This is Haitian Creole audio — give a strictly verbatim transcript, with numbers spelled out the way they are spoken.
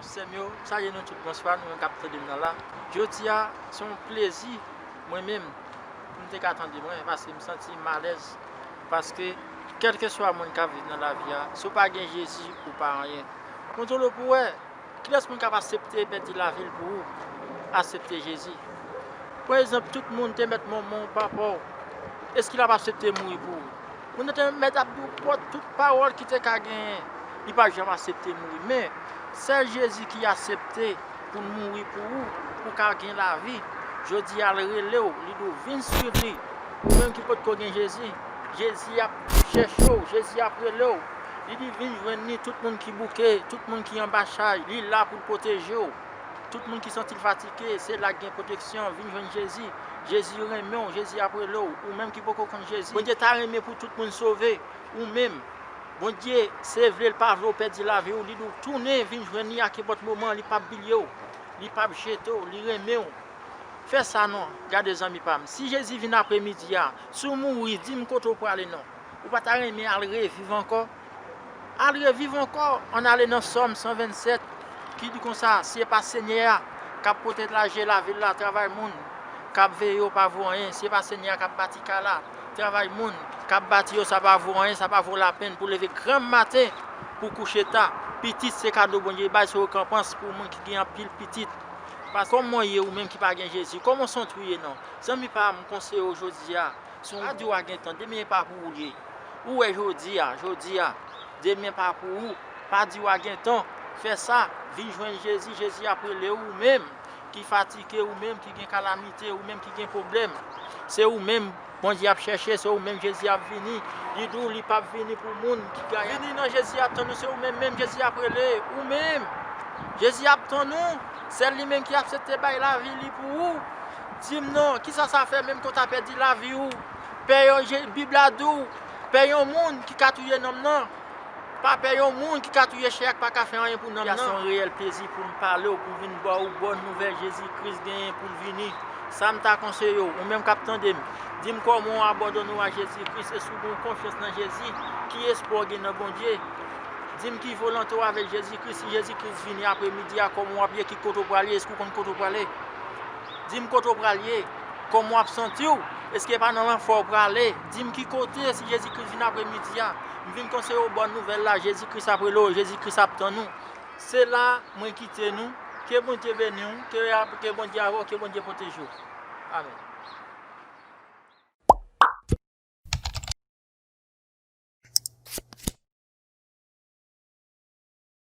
Sè m yo, m salye nou tout, bonswa, nou menm k ap tande m nan la. Jodi a, se yon plezi, mwen menm, pou m te ka tande mwen, paske m santi m alèz. Paske, kèlkeswa moun k ap viv nan lavi a, si w pa gen Jezi, ou pa anyen. Kontwole w pou w wè, kilès moun k ap aksepte pèdi lavi l pou ou? Aksepte Jezi. Pran egzanp, tout moun te mèt manman w, papa w. Èske l ap aksepte mouri pou ou? Moun nan te mèt ap di w pòt tout pawòl ki te ka genyen. Li pa janm aksepte mouri. Men, sèl Jezi ki aksepte pou l mouri pou ou, pou w ka gen lavi. Jodi a, l rele w, li di w, "Vin swiv li." Ou menm ki potko gen Jezi, Jezi ap chèche w, Jezi ap rele w. Li di, "Vin jwenn li, tout moun ki bouke, tout moun ki anba chay, li la pou l pwoteje w." Tout moun ki santi l fatige, se la k gen pwoteksyon, vin jwenn Jezi. Jezi renmen w, Jezi ap rele w. Ou menm ki poko konn Jezi, Bondye ta renmen pou tout moun sove. Ou menm, Bondye, se vle l pa vle w pèdi lavi w, li di w tounen vin jwenn li a kenpòt moman, li p ap bliye w, li p ap jete w, li renmen w. Fè sa non, gade zanmi pa m. Si Jezi vin apremidi a, si w mouri, di m kote w prale non. Ou pa ta renmen al reviv ankò? Al reviv ankò, ann ale nan Sòm san vennsèt ki di konsa, "Si se pa Senyè a k ap pwoteje lavi l la, travay moun k ap veye yo pa vo anyen. Si se pa Senyè a k ap bati kay la, travay moun k ap bati yo, sa pa vo anyen, sa pa vo lapenn pou leve granm maten pou kouche ta. Pitit se kado Bondye bay, se rekonpans pou moun ki gen anpil pitit." Paske kòman w ye ou menm ki pa gen Jezi? Kòman w santi w ye non? Zanmi pa m, konseye w jodi a. Si w di w a gen tan, demen pa pou ou l ye. Ou wè jodi a, jodi a, demen pa pou ou. Pa di w a gen tan. Fè sa, vin jwenn Jezi, Jezi ap rele w, ou menm ki fatige, ou menm ki gen kalamite, ou menm ki gen pwoblèm. Se ou menm Bondye ap chèche, se ou menm Jezi ap vini. Li di w li p ap vini pou moun ki gaye. Vini non, Jezi ap tann ou, se ou menm menm Jezi ap rele, ou menm. Jezi ap tann ou, sèl li menm ki aksepte bay lavi li pou ou. Di m non, kisa sa fè menm ke w ta pèdi lavi w? Pè yon, Je- Bib la di w, pè yon moun ki ka touye nanm nan, pa pè yon moun ki ka touye chè a k pa ka fè anyen pou nanm nan. Se yon reyèl plezi pou m pale w, pou m vin ba w bòn nouvèl Jezi Kris genyen pou l vini. Sa m ta konseye w, ou menm k ap tande m, di m kòman w abandone w a Jezi Kris, èske w gen konfyans nan Jezi? Ki espwa w gen nan Bondye? Di m ki volonte w avèk Jezi Kris, si Jezi Kris vini apremidi a, kòman w ap ye, ki kote w prale, èske w konn kote w prale? Di m kote w pral ye, kòman w ap santi w, èske pa nan lanfè w prale? Di m ki kote, si Jezi Kris vin apremidi a, m vin konseye w bòn nouvèl la, Jezi Kris ap rele w, Jezi Kris ap tann ou. Se la mwen kite nou, ke Bondye beni w, ke, ke Bondye avè w, ke Bondye pwoteje w. Amèn.